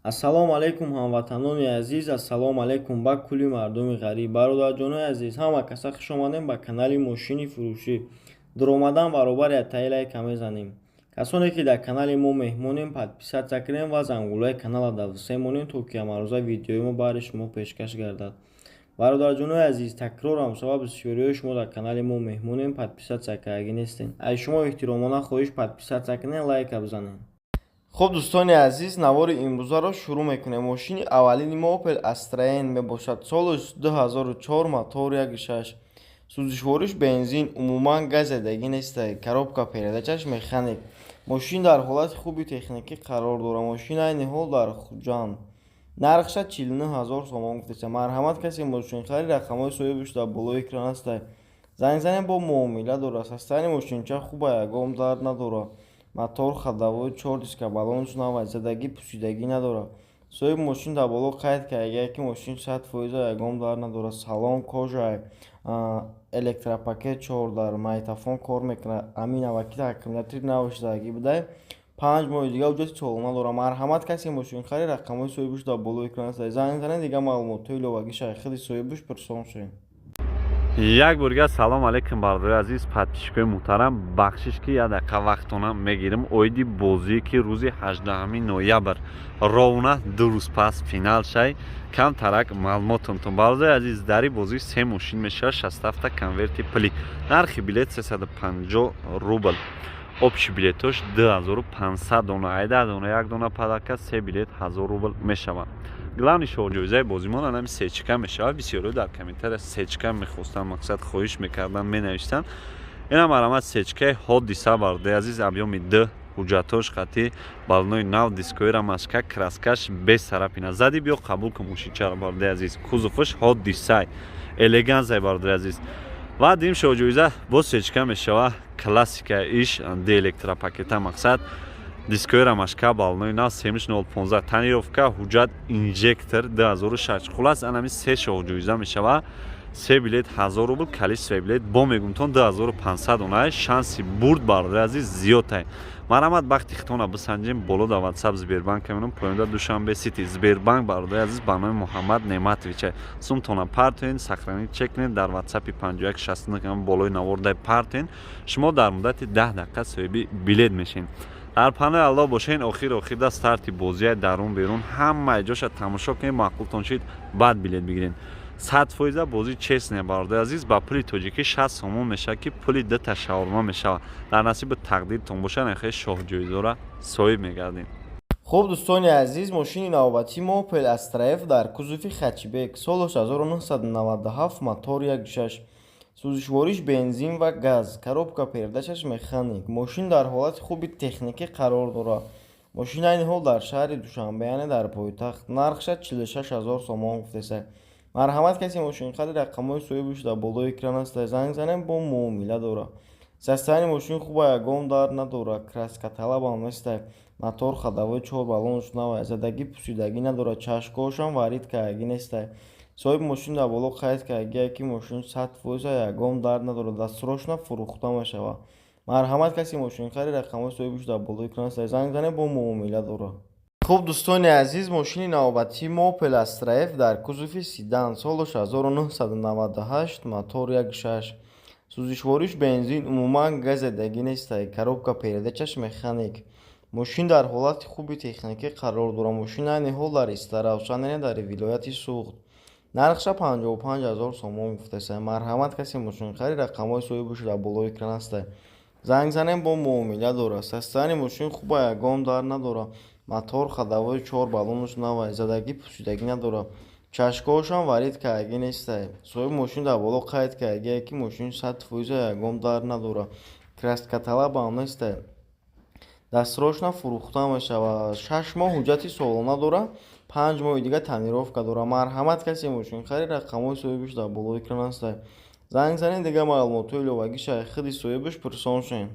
Ассалому алайкум, ҳамватанони азиз, ассалому алайкум ба кулли мардуми ғариб. Бародарҷонои азиз, ҳама каса хуш омадем ба канали мошини фурӯшӣ. Дуромадан баробари аттаи лайка мезанем. Касоне ки дар канали мо меҳмонем, подписаться кунем ва зангулаи канала давсе монем, то ки ҳамарӯза видеои мо баҳри шумо пешкаш гардад. Бародарҷонои азиз, такрорам, сабаби бисёриҳои шумо дар канали мо меҳмонем, подписаться кардагӣ нестем. Аз шумо эҳтиромона хоҳиш, подписаться кунем, лайка бизанем. Хуб, дӯстони азиз, навори имрӯзаро шурӯъ мекунем. Мошини аввалини мо Opel Astra N мебошад. Соли 2004, мотор 1.6, сӯзишвориш бензин, умуман газ задагӣ нестай, коробка передачаш механик. Мошин дар ҳолати хуби техникӣ қарор дорад. Мошин айни ҳол дар Хуҷанд. Нархша 49 ҳазор сомон гуфтеса. Марҳамат, касе мошинхарид, рақамҳои соҳибаш дар болои экран ҳастай. Занг занем, бо муомила дорад. Состояние мошинча хуба, ягон дард надорад. Мотор ходовой, чор диска, баллонаш нав, задагӣ пусидагӣ надорад. Соҳиби мошин дар боло қайд кардагиа, ки мошин 100%, ягон дард надорад. Салон кожа, электропакет чордар, магнитофон кор мекунад. Амин аввакита аккумулятори нав шудагӣ будай. 5 моҳи дига ҳуҷҷати солона дорад. Марҳамат, касе мошинхарид, рақамҳои соҳибаш дар болои экран ҳастай. Занг занед, дигар маълумотҳои иловагиша худи соҳибаш пурсон шавед. Як бор дигар салом алейкум, бародари азиз, подписчикои муҳтарам. Бахшиш, ки як дақиқа вақтона мегирим. Оиди бозие, ки рӯзи 18 ноябр, ровно 2 рӯз пас финал шай, камтарак маълумотонтон. Бародари азиз, дар ин бозӣ се мошин мешавад, 67 конверти пулӣ, нархи билет 350 рубл, общий билетош 2500 дона, айда дона як дона подарка, се билет 1000 рубл мешавад. Главный шоҳҷоизаи бозимон анами сечка мешавад. Бисёриҳо дар комментария сечка мехостанд, мақсад хоҳиш мекарданд, менавиштанд. Инам марҳамат, сечкаи Ҳодиса, бародари азиз, объёми д, ҳуҷҷатҳош қатӣ, баллонои нав, дискои рамашка, краскаш без царапина. Зади биё, қабул кун мошинчаро, бародари азиз. Кузоваш Ҳодисай, элегансай, бародари азиз. Ва дим шоҳҷоиза боз сечка мешава, классика иш ди, электропакета, мақсад дискои рамашка, баллонои нав, семиш 015, тонировка, ҳуҷҷат, инжектор, 2006. Хулас, анами се шоҳҷоиза мешава, се билет 1000 рубл, количество билет бо мегумтон 2500 дона. Шанси бурд, бародари азиз, зиёдтай. Марҳамат, бахти хитона бисанҷем. Боло да Ватсап Сбербанк мемонам, поёнда Душанбе Сити Сбербанк, бародари азиз, ба номи Муҳаммад Неъматовича. Сумтона партоен, сохранить чек кунед, дар Ватсапи 5169 болои навордай партоен. Шумо дар муддати 10 дақиқа соҳиби билет мешед. Дар панои Аллоҳ бошен. Охир охирда старти бозия, дарун берун ҳамаи ҷоша тамошо кунед, маъқултон шид, баъд билет бигиред. 100% бозӣ честный, бародари азиз. Ба пули тоҷикӣ 60 сомон мешавад, ки пули дута шаурма мешавад. Дар насиби тақдиртон бошад, нахе шоҳҷоизора соҳиб мегардед. Хуб, дӯстони азиз, мошини навбатии мо Opel Astra F дар кузови хэтчбек, солаш 1997, мотор 1.6, сӯзишвориш бензин ва газ, коробка передачаш механик. Мошин дар ҳолати хуби техникӣ қарор дорад. Мошин айни ҳол дар шаҳри Душанбе, яъне дар пойтахт. Нархша 46 ҳазор сомон гуфтеса. Марҳамат, касе мошинхарид, рақамҳои соҳибаш дар болои экран ҳаста. Занг занем, бо муомила дорад. Состояние мошин хуба, ягон дард надорад, краскаталабам нестай. Мотор ходовой, чор баллонаш нав, задагӣ пусидагӣ надорад, чашкҳоашам варид кардагӣ нестай. Соҳиби мошин дар боло қайд кардагия, ки мошин 100%, ягон дард надорад, дастрочно фурӯхта мешавад. Марҳамат, касе мошинхарид, рақамҳои соҳибаш дар болои экран ҳаста. Занг занем, бо муомила дорад. Хуб, дӯстони азиз, мошини навбатии мо Opel Astra F дар кузови седан, солаш 1998, мотор 1.6, сӯзишвориш бензин, умуман газ задагӣ нестай, коробка передачаш механик. Мошин дар ҳолати хуби техникӣ қарор дорад. Мошин айни ҳол дар Истаравшан, яъне дар вилояти Суғд. Нархша 55 ҳазор сомон гуфтеса. Марҳамат, касе мошинхарид, рақамҳои соҳибаш дар болои экран ҳастай. Занг занем, бо муомила дорад. Состояние мошин хуба, ягон дард надорад. Мотор ходовой, чор баллонаш нав, задагӣ пусидагӣ надорад, чашкҳоашам варид кардагӣ нестай. Соҳиби мошин дар боло қайд кардагия, ки мошин 100%, ягон дард надорад, краскаталабам нестай, дастрочно фурӯхта мешавад. 6 моҳ ҳуҷҷати солона дорад, 5 моҳи дига тонировка дорад. Марҳамат, касе мошинхарид, рақамҳои соҳибаш дар болои экран ҳастай. Занг занед, дигар маълумотҳои иловагиша худи соҳибаш пурсон шавем.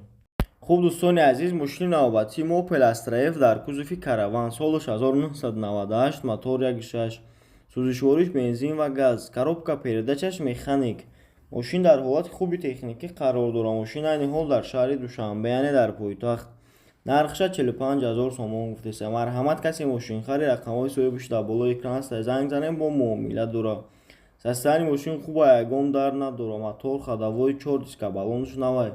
Хуб, дӯстони азиз, мошини навбатии мо Opel Astra F дар кузови караван, солаш 1998, мотор 1.6, сӯзишвориш бензин ва газ, коробка передачаш механик. Мошин дар ҳолати хуби техникӣ қарор дорад. Мошин айни ҳол дар шаҳри Душанбе, яъне дар пойтахт. Нархша 45 000 сомон гуфтеса. Марҳамат, касе мошинхари, рақамҳои соҳибаш дар болои экран аст, занг занем, бо муомила дора. Состояние мошин хуба, ягон дард надора. Мотор ходовой чор диска, баллонаш навай,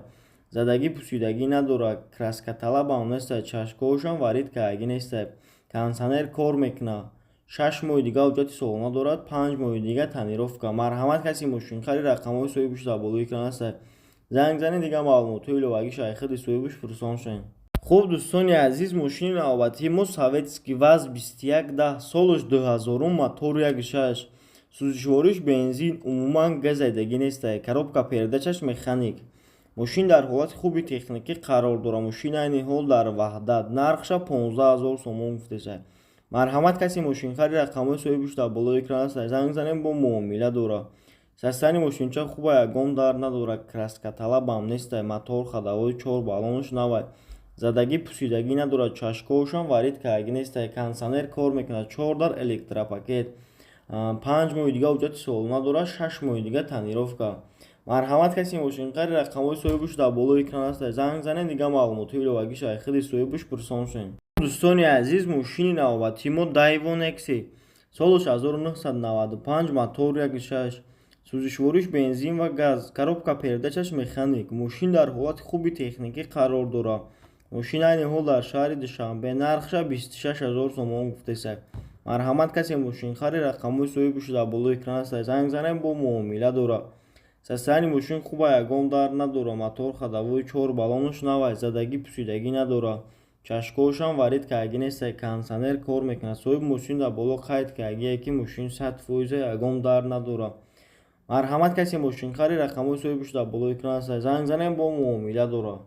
задагӣ пусидагӣ надорад, краскаталабам неста, чашкҳояшам варид кардагӣ неста, кондитсионер кор мекунад. 6 моҳи дига ҳуҷҷати солона дорад, 5 моҳи дига тонировка. Марҳамат, касе мошинхари, рақамҳои соҳибаш дар болои экран аст, занг занед, дигар маълумотҳои иловагиша ай худи соҳибаш пурсон шавем. Хуб, дӯстони азиз, мошини навбатии мо советский ВАЗ 2110, солаш 2000, мотор 1.6, сӯзишвориш бензин, умуман газ зайдагӣ неста, коробка передачаш механик. Мошин дар ҳолати хуби техникӣ қарор дорад. Мошин айни ҳол дар Ваҳдат, нархша 15 000 сомон гуфтеша. Марҳамат, касе мошинхари, рақамҳои соҳибаш дар болои экран аст, занг занем, бо муомила дорад. Состояние мошинча хуба, ягон дард надорад, краскаталабам неста, мотор ходовой чор, баллонаш навай, задагӣ пусидагӣ надорад, чашкҳояшам варид кардагӣ неста, кондитсионер кор мекунад, чор дар, электропакет. 5 моҳи дига ҳуҷҷати солона дорад, 6 моҳи дига тонировка. Марҳамат, касе мошинхари, рақамҳои соҳибаш дар болои экран аст, занг занед, дигар маълумотҳои иловагиша ай худи соҳибаш пурсон шавем. Дӯстони азиз, мошини навбатии мо Дайвон Экси, солаш 1995, мотор 1.6, сӯзишвориш бензин ва газ, коробка передачаш механик. Мошин дар ҳолати хуби техникӣ қарор дорад. Мошин айни ҳол дар шаҳри Душанбе, нархша 26 000 сомон гуфтеса. Марҳамат, касе мошинхари, рақамҳои соҳибаш дар болои экран аст, занг занем, бо муомила дорад. Состояние мошин хуба, ягон дард надорад, мотор ходовой чор, баллонаш навай, задагӣ пусидагӣ надорад, чашкҳояшам варид кардагӣ неста, кондитсионер кор мекунад. Соҳиби мошин дар боло қайд кардагие, ки мошин 100%, ягон дард надорад. Марҳамат, касе мошинхари, рақамҳои соҳибаш дар болои экран аст, занг занем, бо муомила дорад.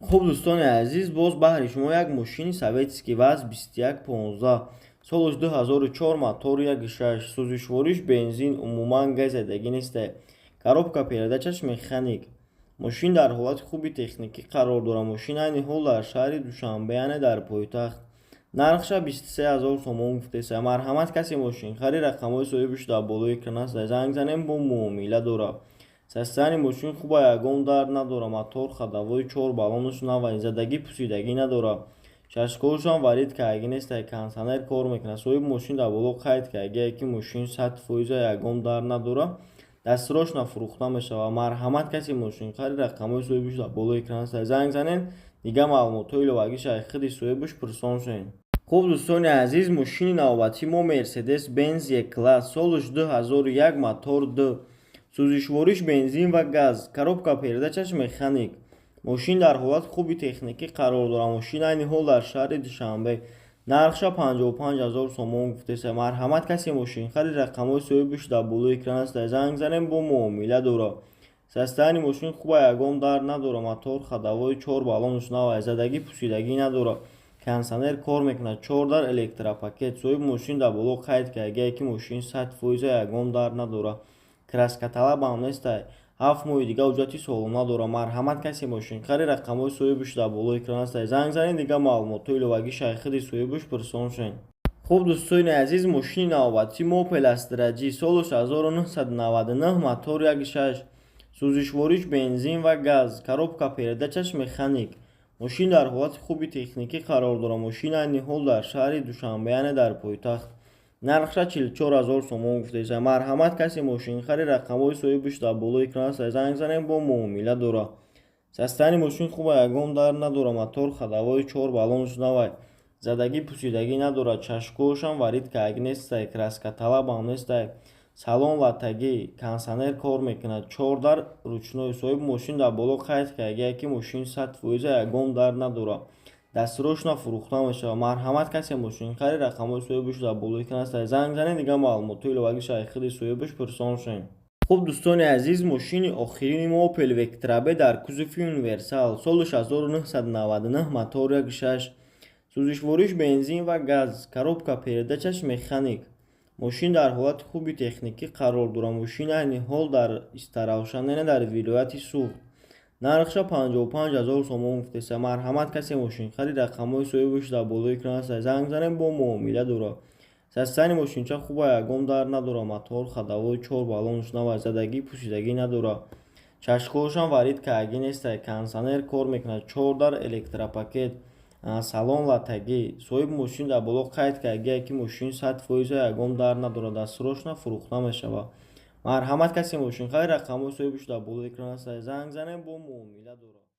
Хуб, дӯстони азиз, боз баҳри шумо як мошини советский ВАЗ 2115, солаш 2004, мотор 1.6, сӯзишвориш бензин, умуман газ задагӣ неста, коробка передачаш механик. Мошин дар ҳолати хуби техникӣ қарор дорад. Мошин айни ҳол дар шаҳри Душанбе, яъне дар пойтахт, нархша 23 000 сомон гуфтеса. Марҳамат, касе мошинхари, рақамҳои соҳибаш дар болои экран аст, занг занем, бо муомила дорад. Состояние мошин хуба, ягон дард надорад, мотор ходовой чор, баллонаш навай, задагӣ пусидагӣ надорад, чашкҳояшам варид кардагӣ неста, кондитсионер кор мекунад. Соҳиби мошин дар боло қайд кардагие, ки мошин 100%, ягон дард надорад, дастсрочно фурӯхта мешавад. Марҳамат, касе мошинхари, рақамҳои соҳибаш дар болои экран аст, занг занед, дигар маълумотҳои иловагиша ай худи соҳибаш пурсон шавем. Хуб, дӯстони азиз, мошини навбатии мо Мерседес Бенз Е класс, солаш 2001, мотор 2, сӯзишвориш бензин ва газ, коробка передачаш механик. Мошин дар ҳолати хуби техникӣ қарор дорад. Мошин айни ҳол дар шаҳри Душанбе, нархша 55 000 сомон гуфтеса. Марҳамат, касе мошинхари, рақамҳои соҳибаш дар болои экран аст, занг занем, бо муомила дорад. Состояние мошин хуба, ягон дард надорад, мотор ходовой чор, баллонаш навай, задагӣ пусидагӣ надорад, кондитсионер кор мекунад, чор дар, электропакет. Соҳиби мошин дар боло қайд кардагие, ки мошин 100%, ягон дард надорад, краскаталабам неста, 7 моҳи дига ҳуҷҷати солона дорад. Марҳамат, касе мошинхари, рақамҳои соҳибаш дар болои экран аст, занг занед, дигар маълумотҳои иловагиша ай худи соҳибаш пурсон шавем. Хуб, дӯстони азиз, мошини навбатии мо Опел Астра Ҷи, солаш 1999, мотор 1.6, сӯзишвориш бензин ва газ, коробка передачаш механик. Мошин дар ҳолати хуби техникӣ қарор дорад. Мошин айни ҳол дар шаҳри Душанбе, яъне дар пойтахт, нархша 44 000 сомон гуфтеса. Марҳамат, касе мошинхари, рақамҳои соҳибаш дар болои экран аст, занг занем, бо муомила дорад. Состояние мошин хуба, ягон дард надорад, мотор ходовой чор, баллонаш навай, задагӣ пусидагӣ надорад, чашкҳояшам варид кардагӣ нестай, краскаталабам нестай, салон латагӣ, кондитсионер кор мекунад, чор дар, ручной. Соҳиби мошин дар боло қайд кардагие, ки мошин 100%, ягон дард надорад, дастсрочно фурӯхта мешавад. Марҳамат, касе мошинхари, рақамҳои соҳибаш дар болои экран аст, занг занед, дигар маълумотҳои иловагиша ай худи соҳибаш пурсон шавем. Хуб, дӯстони азиз, мошини охирини мо Опел Вектра Б дар кузови универсал, солаш 1999, мотор 1.6, сӯзишвориш бензин ва газ, коробка передачаш механик. Мошин дар ҳолати хуби техникӣ қарор дорад. Мошин айни ҳол дар Истаравшан, яъне дар вилояти Суғд, нархша 55 000 сомон гуфтеса. Марҳамат, касе мошинхари, рақамҳои соҳибаш дар болои экран аст, занг занем, бо муомила дорад. Состояние мошинча хуба, ягон дард надорад, мотор ходовой чор, баллонаш навай, задагӣ пусидагӣ надорад, чашкҳояшам варид кардагӣ нестай, кондитсионер кор мекунад, чор дар, электропакет. Салон латагӣ. Соҳиби мошин дар боло қайд кардагие, ки мошин 100%-а, ягон дар надорад, дастсрочно фурӯхта мешавад. Марҳамат, касе мошин харид, рақамҳои соҳибаш дар болои экран аст, занг занем, бо муомила дорад.